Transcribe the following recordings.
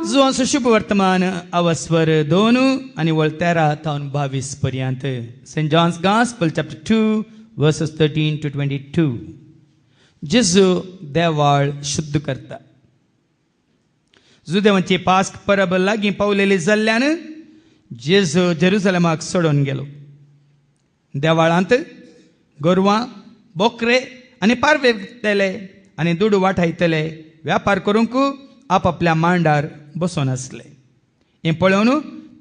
जुवांचो शुभ वर्तमान अवस्वर 2 आनी वळ 13 तावन 22 पर्यंत. Saint John's gospel chapter 2 verses 13 to 22. जेजू देवाळ शुद्ध करता. जुदेवांची पास्क परब लागीं पावलेली जाल्ल्यान जेजू जेरुजलेमाक सोडून गेलो. देवाळांत गोरवां, बोकरे आनी पारवे विकतले आनी दुडू वाटायतले व्यापार करूंक आपापल्या मांडार बसून आसले. हें पळोवन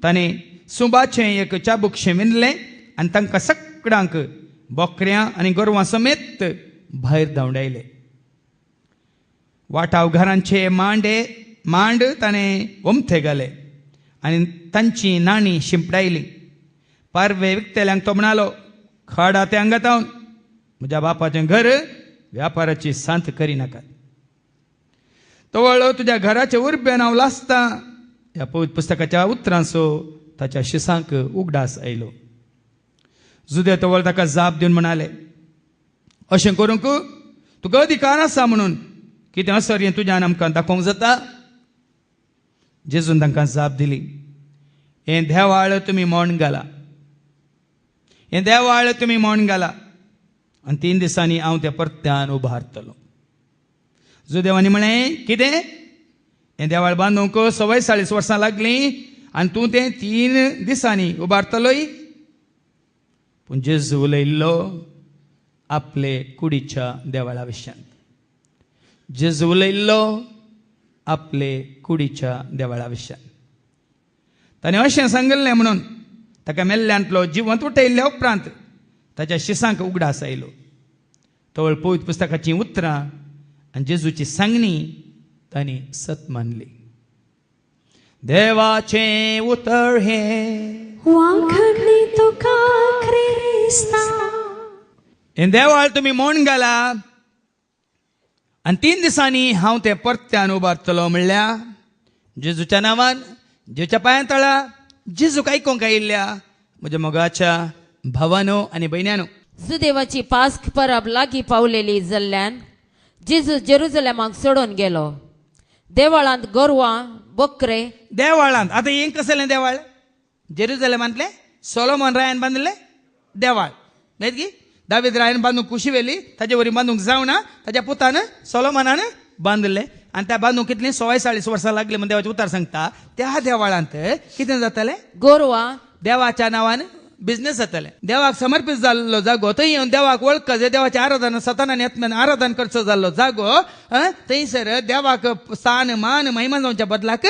ताणें सुंबाचें एक चाबुकशें विणलें आनी तांकां सगळ्यांक बोकऱ्यां आनी गोरवां समेत भायर धांवडायले. वाटाव घरांचे मांड ताणें ओमथे घाले आनी तांची नाणी शिंपडायली. पारवे विकतल्यांक तो म्हणालो, खाडा ते हांगा तावन, म्हज्या बापाचें घर व्यापाराची सांत करिनाकात. तवळ तुज्या घराचे उर्बेन हांव लासता. ह्या पवित्र पुस्तकाच्या उतरांचो ताच्या शिसांक उगडास आयलो. जुदे तवळ ताका जाप दिवन म्हणाले, अशें करूंक तुका अधिकार आसा म्हणून कितें असर हें तुज्यान आमकां दाखोवंक जाता? जेजून तांकां जाप दिली, हें देवाळ तुमी मोण घाला, हें देवाळ तुमी मोण घाला आनी 3 दिसांनी हांव तें परत्यान उबारतलो. जुदेवांनी म्हळें, कितें? हें देवाळ बांदूंक 44 वर्सां लागलीं आनी तूं तें 3 दिसांनी उबारतलोय? पूण जेजू उलयल्लो आपले कुडीच्या देवाळा विशयांत. जेजू उलयल्लो आपले कुडीच्या देवाळा विशयांत. ताणें अशें सांगिल्लें म्हणून ताका मेल्ल्यांतलो जिवंत उठयल्ल्या उपरांत ताच्या शिसांक उगडास आयलो. तवळ पवित्र पुस्तकाचीं उतरां आनी जेजूची सांगणी तांणी सत मानली. देवाचें उतर हें वाखणी तुका क्रिस्ता. हें देवाळ तुमी मोण घाला आनी 3 दिसांनी हांव तें परत्यान उबारतलो. म्हणल्या जेजूच्या नांवान, जेजूच्या पांयां तळा जेजूक आयकोंक आयिल्ल्या म्हज्या मोगाच्या भावानो आनी भयण्यानो, जुदेवाची पास्क परब लागीं पावलेली जाल्ल्यान जेजू जेरुजलेमाक सोडून गेलो. देवाळांत गोरवां, बोकरे. देवाळांत आतां हें कसलें देवाळ? जेरुजलेमांतलें सोलोमन रायान बांदिल्लें देवाळ न्हय की? दावीद रायान बांदूंक कुशी व्हेली, ताजे वरी बांदूंक जावना, ताच्या पुतान सोलोमनान बांदिल्लें आनी त्या बांदूंक कितलीं 44 वर्सां लागलीं म्हण देवाचें उतार सांगता. त्या देवाळांत कितें जातालें? गोरवां. देवाच्या नांवान बिजनेस जातालें. देवाक समर्पीत जाल्लो जागो, थंय येवन देवाक वळख, देवाचें आराधन सतान आत्म्यान आराधन करचो जाल्लो जागो, थंयसर देवाक स्थान मान महिमा जावच्या बदलाक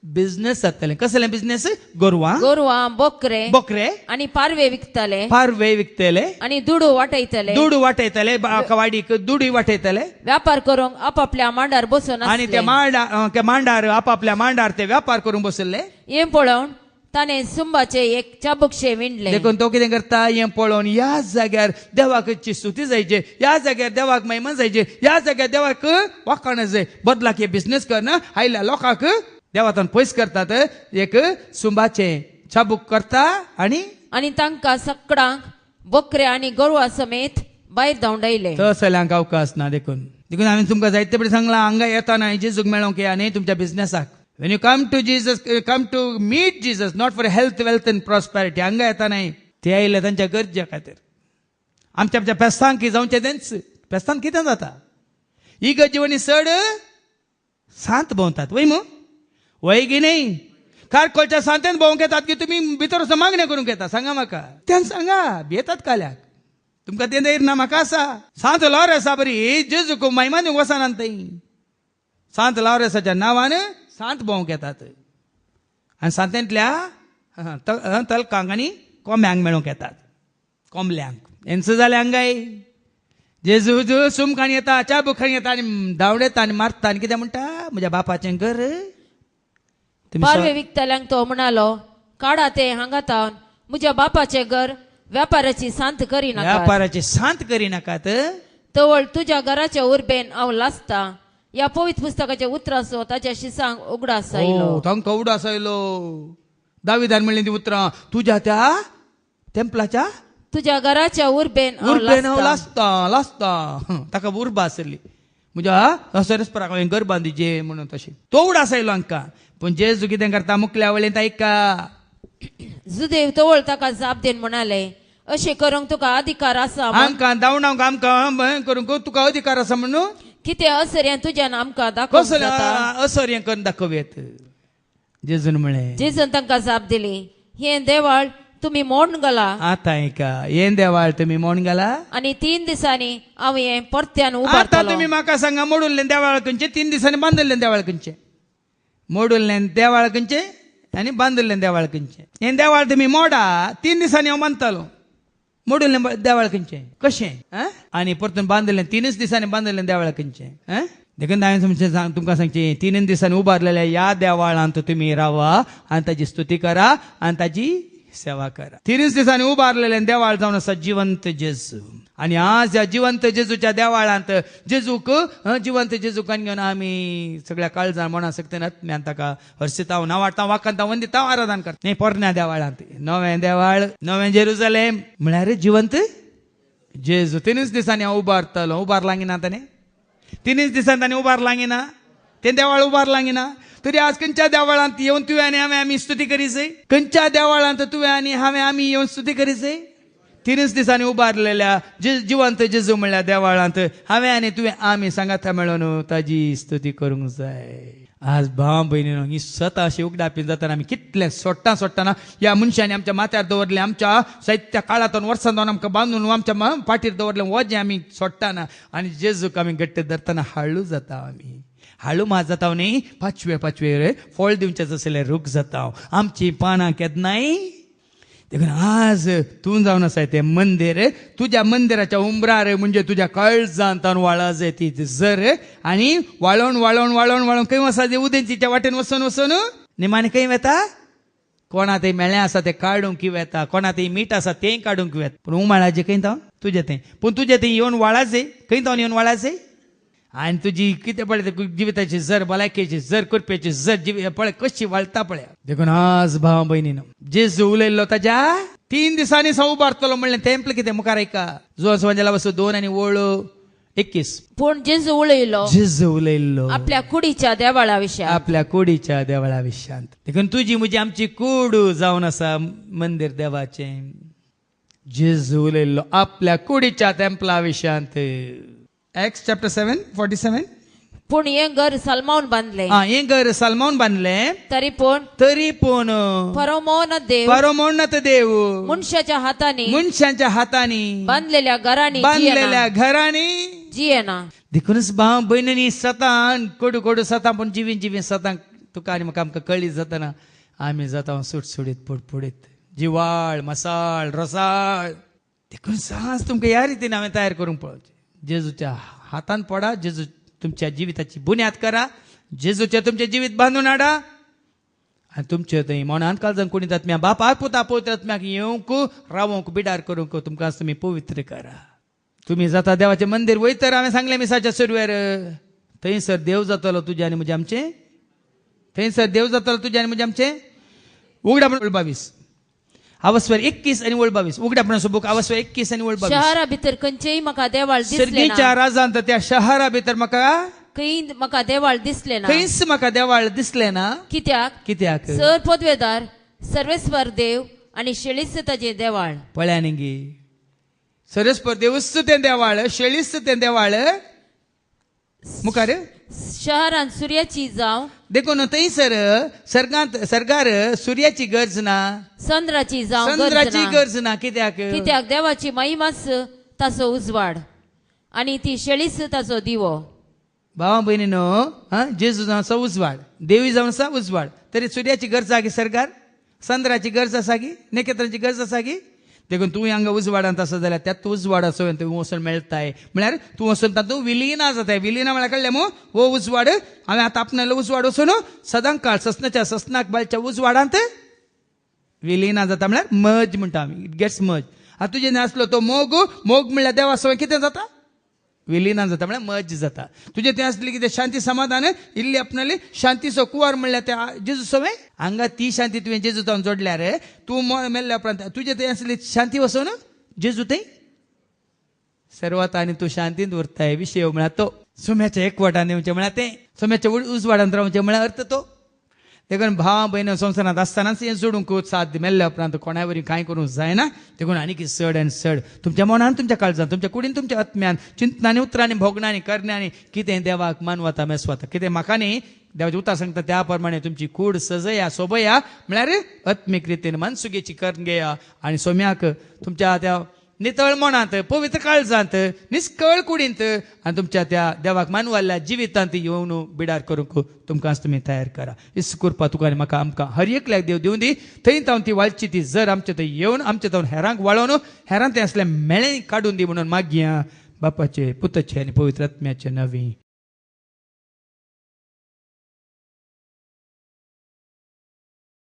बिजनेस जातालें. कसलें बिजनेस? गोरवां, गोरवां, बोकरे, बोकरे आनी पारवे विकतले, पारवे विकतले आनी दुडू वाटयतले, दुडू वाटयतले, वाडीक दुडू वाटयतले. व्यापार करूंक आपापल्या मांडार बसून आनी ते मांडार आपापल्या मांडार ते व्यापार करूंक बसले. हें पळोवन ताणें सुंबाचें एक चाबुकशें विणलें. देखून तो कितें करता? हें पळोवन ह्या जाग्यार देवाक स्तुती जायचे, ह्या जाग्यार देवाक महिमा जायचे, ह्या जाग्यार देवाक वाखाण जाय, बदलाक हे बिजनेस करना आयल्या लोकांक देवातून पयस करतात. एक सुंबाचें चाबूक करता आनी आनी तांकां सगळ्यांक बोकरे आनी गोरवां समेत भायर धांवडायले. तसल्यांक अवकाश ना. देखून देखून हांवें तुमकां जायते पळय सांगलां, हांगा येता जेजूक मेळोंक या न्ही तुमच्या बिजनेसाक. When you come to Jesus, come to meet Jesus, not for health, wealth and prosperity. हांगा येता न्हय, ते आयले तांच्या गरजे खातीर. आमच्या आमच्या पेस्तांक जावचें तेंच. पेस्तांक कितें जाता? ही गरजेवानी चड सांत भोंवतात वय मू, वय की न्हय? कारकोलच्या सांतेन भोंवंक येतात की तुमी भितर वचून मागणें करूंक येता? सांगा म्हाका. तें सांगा, भियेतात काल्याक. तुमकां तें धैर्य ना, म्हाका आसा. सांत लॉरेसा बरी जेजूक महिमा दिवंक वचनात थंय. सांत लॉरेसाच्या नांवान सांत भोंवंक येतात आनी सांतेंतल्या तलकांक आनी कोंब्यांक मेळूंक येतात, कोंबल्यांक. हेंच जालें हांगाय. जेजू सुमखान येता, चाबुखान येता आनी धांवडेता आनी मारता आनी कितें म्हणटा? म्हज्या बापाचें घर. पारवे विकतल्यांक तो म्हणालो, काडा ते हांगा तावन, म्हज्या बापाचें घर व्यापाराची सांत करिनाकात, व्यापाराची सांत करिनाकात. तवळ तुज्या घराच्या उर्बेन हांव लासता. ह्या पवित्र पुस्तकाच्या उतरांचो ताच्या शिसांक उगडास आयलो. तांकां उगडास आयलो. दाविदान म्हणलीं ती उतरां, तुज्या त्या टेम्पलाच्या तुज्या घराच्या उर्बेन उर्बेन हांव लासता लासता. ताका उर्बा आसली. म्हज्या सरस्पराक हांवें घर बांदिजे म्हणून तशें तो उगडास आयलो हांकां. पूण जेजू कितें करता मुकल्या वळींत आयका. जुदेव तवळ ताका जाप दिवन म्हणाले, अशें करूंक तुका अधिकार आसा? आमकां धांवडावंक आमकां करूंक तुका अधिकार आसा म्हणून कितें असर्यां तुज्यान आमकां दाखोवंक कसलें जाता? असर्यां करून दाखोवयेत? जेजून म्हळें, जेजून तांकां जाप दिली, हें देवाळ तुमी मोडून घाला. आतां आयका, हें देवाळ तुमी मोडून घाला आनी 3 दिसांनी हांव हें परत्यान आतां उबारतलो. तुमी म्हाका सांगा, मोडुल्लें देवाळ खंयचें, 3 दिसांनी बांदिल्लें देवाळ खंयचें? मोडुल्लें देवाळ खंयचें आनी बांदिल्लें देवाळ खंयचें? हें देवाळ तुमी मोडा, 3 दिसांनी हांव बांदतलो. मोडुल्लें देवाळ खंयचें कशें आनी परतून बांदिल्लें 3 दिसांनी बांदिल्लें देवाळ खंयचें? देखून हांवें तुमचें तुमकां सांगचें, 3 दिसांनी उबारलेल्या ह्या देवाळांत तुमी रावा आनी ताजी स्तुती करा आनी ताजी सेवा करा. 3 दिसांनी उबारलेलें देवाळ जावन आसा जिवंत जेजू. आनी आज ह्या जिवंत जेजूच्या देवाळांत जेजूक जिवंत जेजूक घेवन आमी सगळ्या काळजान मना सकतेन आत्म्यान ताका हर्षिताव नावाडता वाकांता वंदिता आराधन करता. न्ही पोरण्या देवाळांत, नवें देवाळ, नवें जेरुजलेम म्हळ्यार जिवंत जेजू. 3 दिसांनी हांव उबारतलो. उबारलांगी ना ताणें? 3 दिसांनी ताणें उबारलांगी ना? तें देवाळ उबारलांगी ना? तरी आज खंयच्या देवाळांत येवन तुवें आनी हांवें आमी स्तुती करीजय? खंयच्या देवाळांत तुवें आनी हांवें आमी येवन स्तुती करीजय? 3 दिसांनी उबारलेल्या जिवंत जेजू म्हणल्यार देवाळांत हांवें आनी तुवें आमी सांगाता मेळोन ताजी स्तुती करूंक जाय. आज भाव भयणीनो ही स्वता अशी उगडापी जाताना आमी कितलें सोडटा सोडटाना ह्या मनशांनी आमच्या माथ्यार दवरलें, आमच्या साहित्य काळांत वर्सां जावन आमकां बांदून आमच्या पाटीर दवरलें वजें आमी सोडटाना आनी जेजूक आमी घट्ट धरतना हाळू जाता. आमी हाळू मात जाता न्ही, पाचवे पाचवे फळ दिवचें आसलें रूख जाता, आमचीं पानां केन्नाय. देखून आज तूं जावन आसा तें मंदीर, तुज्या मंदिराच्या उंबरार म्हणजे तुज्या काळजांत वाळा जाय ती जर आनी वाळोवन वाळोवन वाळोवन वाळोवन खंय वसा ते उदेंचीच्या वाटेन वचून वचून निमाणें खंय वेता? कोणा तें मेळें आसा तें काडूंक वेता, कोणा तें मीठ आसा तें काडूंक वेता. पूण उमाळाचें खंय तावन तुजें तें, पूण तुजें तें येवन वाळाचें खंय तावन येवन वाळाचें? आनी तुजी कितें पळय जिविताची जर, भलायकेची जर, करपेची जर जिवी पळय कशी वाळता पळय. देखून आज भाव भयणीनो जेजू उलयल्लो ताज्या 3 दिसांनी सौ उबारतलो म्हणलें तेंपलें कितें मुखार आयका. जुवान सुवांजेला वसू 2 आणि ओळ 21. पूण जेजू उलयलो, जेजू उलयल्लो आपल्या कुडीच्या देवाळा विशयांत, आपल्या कुडीच्या देवाळा विशयांत. देखून तुजी म्हजी आमची कूड जावन आसा मंदीर देवाचें. जेजू उलयल्लो आपल्या कुडीच्या तेंपला विशयांत. Acts chapter 7 47. पूण हें घर सलमावन बांदलें, हें घर सलमावन बांदलें, तरी पूण तरी पूण परमोन्नत देव, परमोन्नत देव मनशाच्या हातांनी, मनशाच्या हातांनी बांदलेल्या घरांनी, बांदलेल्या घरांनी जियेना. देखूनच भाव भयणींनी सतान कोडू कोडू सतां पूण जिवीन जिवीन सतांक तुका आनी म्हाका आमकां कळी जातना आमी जाता सुटसुडीत पुडपुडीत जिवाळ मसाळ रसाळ. देखून साहस तुमकां ह्या रितीन हांवें तयार करूंक पळोवचें. जेजूच्या हातान पडा, जेजू तुमच्या जिविताची बुन्याद करा, जेजूच्या तुमचें जिवीत बांदून हाडा आनी तुमचे थंय मनांत काळजान कुडींत आत्म्या बापाक पुता पवित्र आत्म्याक येवंक रावोंक बिडार करूंक तुमकां तुमी पवित्र करा. तुमी जाता देवाचें मंदीर वयतर हांवें सांगलें मिसाच्या सुरवेर, थंयसर देव जातलो तुजें आनी म्हजें आमचें, थंयसर देव जातलो तुजें आनी म्हजें आमचें. उगडा ओळ 22, आवस्वर 21 आणि ओळ 22. उगडा आपणाचो बुक आवस्वर 21 आणि ओळ 22. शहरा भितर खंयचेय म्हाका देवाळ दिसलें ना, सर्गीच्या राजांत त्या शहरा भितर म्हाका खंय म्हाका देवाळ दिसलें ना, खंयच म्हाका देवाळ दिसलें ना. कित्याक? कित्याक? सर पदवेदार सर्वेस्वर देव आनी शेळीच ताजें देवाळ. पळया न्ही गी, सरस्पर देवूच तें देवाळ, शेळीच तें देवाळ. मुखार शहरांत सुर्याची जावं, देखून थंयसर सर्गांत सर्गार सुर्याची गरज ना, चंद्राची जावं, चंद्राची गरज ना. कित्याक? कित्याक देवाची महिमाच ताचो उजवाड आनी ती शेळीच ताचो दिवो. भावा भयणीनो, हा जेजू जावन आसा उजवाड, देवी जावन आसा उजवाड, तरी सुर्याची गरज आसा की सर्गार? चंद्राची गरज आसा की? नखेत्रांची गरज आसा की? देखून तूं हांगा उजवाडांत आसा जाल्यार त्याच उजवाडाचो तूं वचून मेळटाय, म्हळ्यार तूं वचून तातूंत विलिना जाताय. विलिना म्हळ्यार कळ्ळें मू? हो उजवाड हांवें आतां आपणालो उजवाड वचून सदां काळ ससनाच्या ससनाक बालच्या उजवाडांत विलिना जाता, म्हळ्यार मज म्हणटा आमी, it gets मज. आतां तुजें आसलो तो मोग, मोग म्हणल्यार देवा सवय कितें जाता? विलिना जाता, म्हळ्यार मज जाता. तुजें तें आसली कितें शांती समाधान इल्ली आपणाली शांतीचो कुवार म्हणल्यार त्या जेजू सवय हांगा ती शांती तुवें जेजू तावन जोडल्यार तूं मेल्ल्या उपरांत तुजें थंय आसली शांती वचून जेजू थंय सर्वात आनी तूं शांतींत उरताय. विशय म्हळ्यार तो सुम्याच्या एकवटान येवचें म्हळ्यार तें, सुम्याच्या उजवाडांत रावचें म्हळ्यार अर्थ तो. देखून भाव भयण संवसारांत आसतनाच हें जोडूंक साथ मेल्ल्या उपरांत कोणा वरी कांय करूंक जायना. देखून आनीक चड आनी चड तुमच्या मनान, तुमच्या काळजान, तुमच्या कुडीन, तुमच्या आत्म्यान, चिंतनांनी, उतरांनी, भोगणांनी, करण्यांनी कितें देवाक मानवता मेसवता, कितें म्हाका न्ही देवाचें उतर सांगता त्या प्रमाणे तुमची कूड सजया सोबया, म्हळ्यार आत्मीक रितीन मनसुगेची करून घेया आनी सोम्याक तुमच्या त्या नितळ मनांत, पवित्र काळजांत, निस्कळ कुडींत आनी तुमच्या त्या देवाक मानवाल्ल्या जिवितांत येवन बिडार करूंक तुमकांच तुमी तयार करा. इस कृपा तुका आनी म्हाका आमकां हर एकल्याक देव दिवं दी. थंय तावन ती वाळची ती जर आमचे थंय येवन आमचे तावन हेरांक वाळोवन हेरांत तें असलें मेळें काडून दी म्हणून मागया बापाचे, पुताचे आनी पवित्र आत्म्याचे नवी.